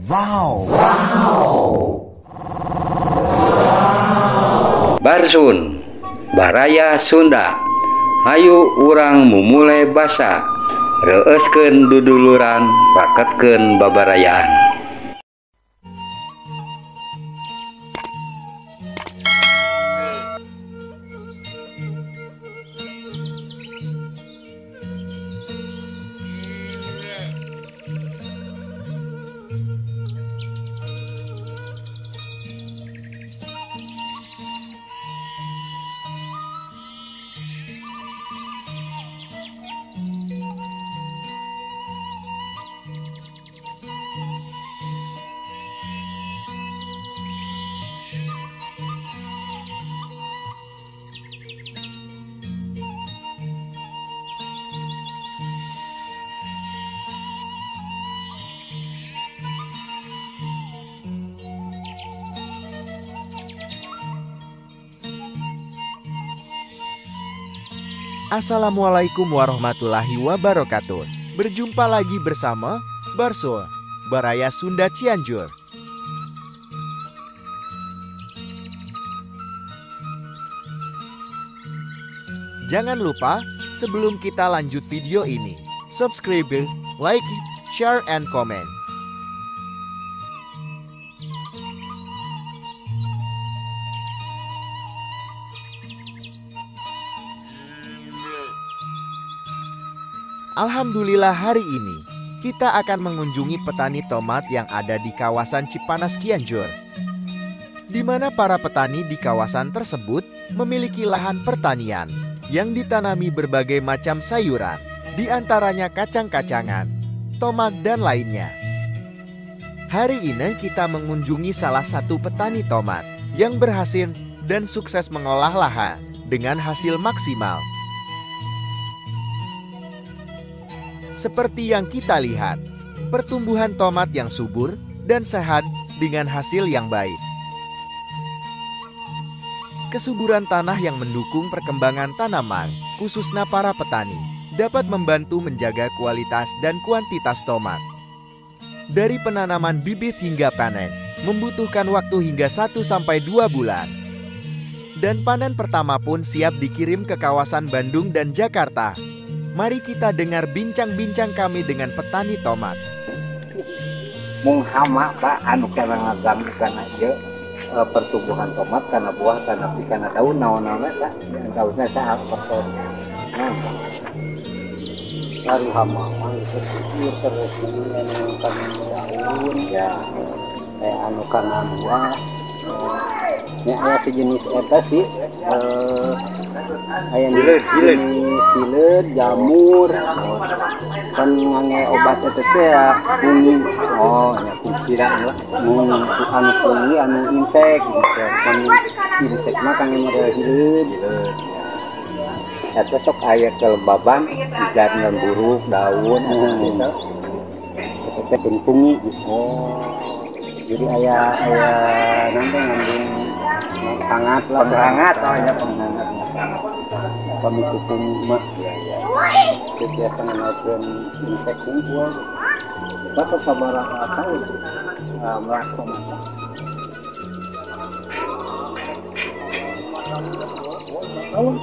Wow. Wow. Barsun, Baraya Sunda. Hayu urang mumule basa, reueuskeun duduluran, raketkeun babarayaan. Assalamualaikum warahmatullahi wabarakatuh. Berjumpa lagi bersama Barsul, Baraya Sunda Cianjur. Jangan lupa, sebelum kita lanjut video ini, subscribe, like, share, and comment. Alhamdulillah hari ini, kita akan mengunjungi petani tomat yang ada di kawasan Cipanas Cianjur, di mana para petani di kawasan tersebut memiliki lahan pertanian yang ditanami berbagai macam sayuran, di antaranya kacang-kacangan, tomat, dan lainnya. Hari ini kita mengunjungi salah satu petani tomat yang berhasil dan sukses mengolah lahan dengan hasil maksimal. Seperti yang kita lihat, pertumbuhan tomat yang subur dan sehat dengan hasil yang baik. Kesuburan tanah yang mendukung perkembangan tanaman, khususnya para petani, dapat membantu menjaga kualitas dan kuantitas tomat. Dari penanaman bibit hingga panen, membutuhkan waktu hingga 1-2 bulan. Dan panen pertama pun siap dikirim ke kawasan Bandung dan Jakarta. Mari kita dengar bincang-bincang kami dengan petani tomat. Mung hama Pak, anu kana ngaganggu kana ieu pertumbuhan tomat, kana buah, kana kana daun naon-naon Pak. Daunnya saha faktor. Nah, baru hama mah terus terus anu kana daun ya, kayak anu kana buah. Ya aya sejenis eta sih, aya jenis sileud, jamur, kan ngange obat eta teh ya, fungi. Oh, nya fungsina lah. Mun anu fungi anu insek, kan insek mah kangge model hileud. Eta sok aya kelembaban, ijarna buruk, daun gitu. Eta teh fungi. Oh. Jadi aya nanti ngandung hangat lah, penghangat, oh ya penghangat. Pami fungi mah ya ya. Itu biasa ngenalkeun insek hungkul. Bapak sabaraha taun melak tomat. Tahun.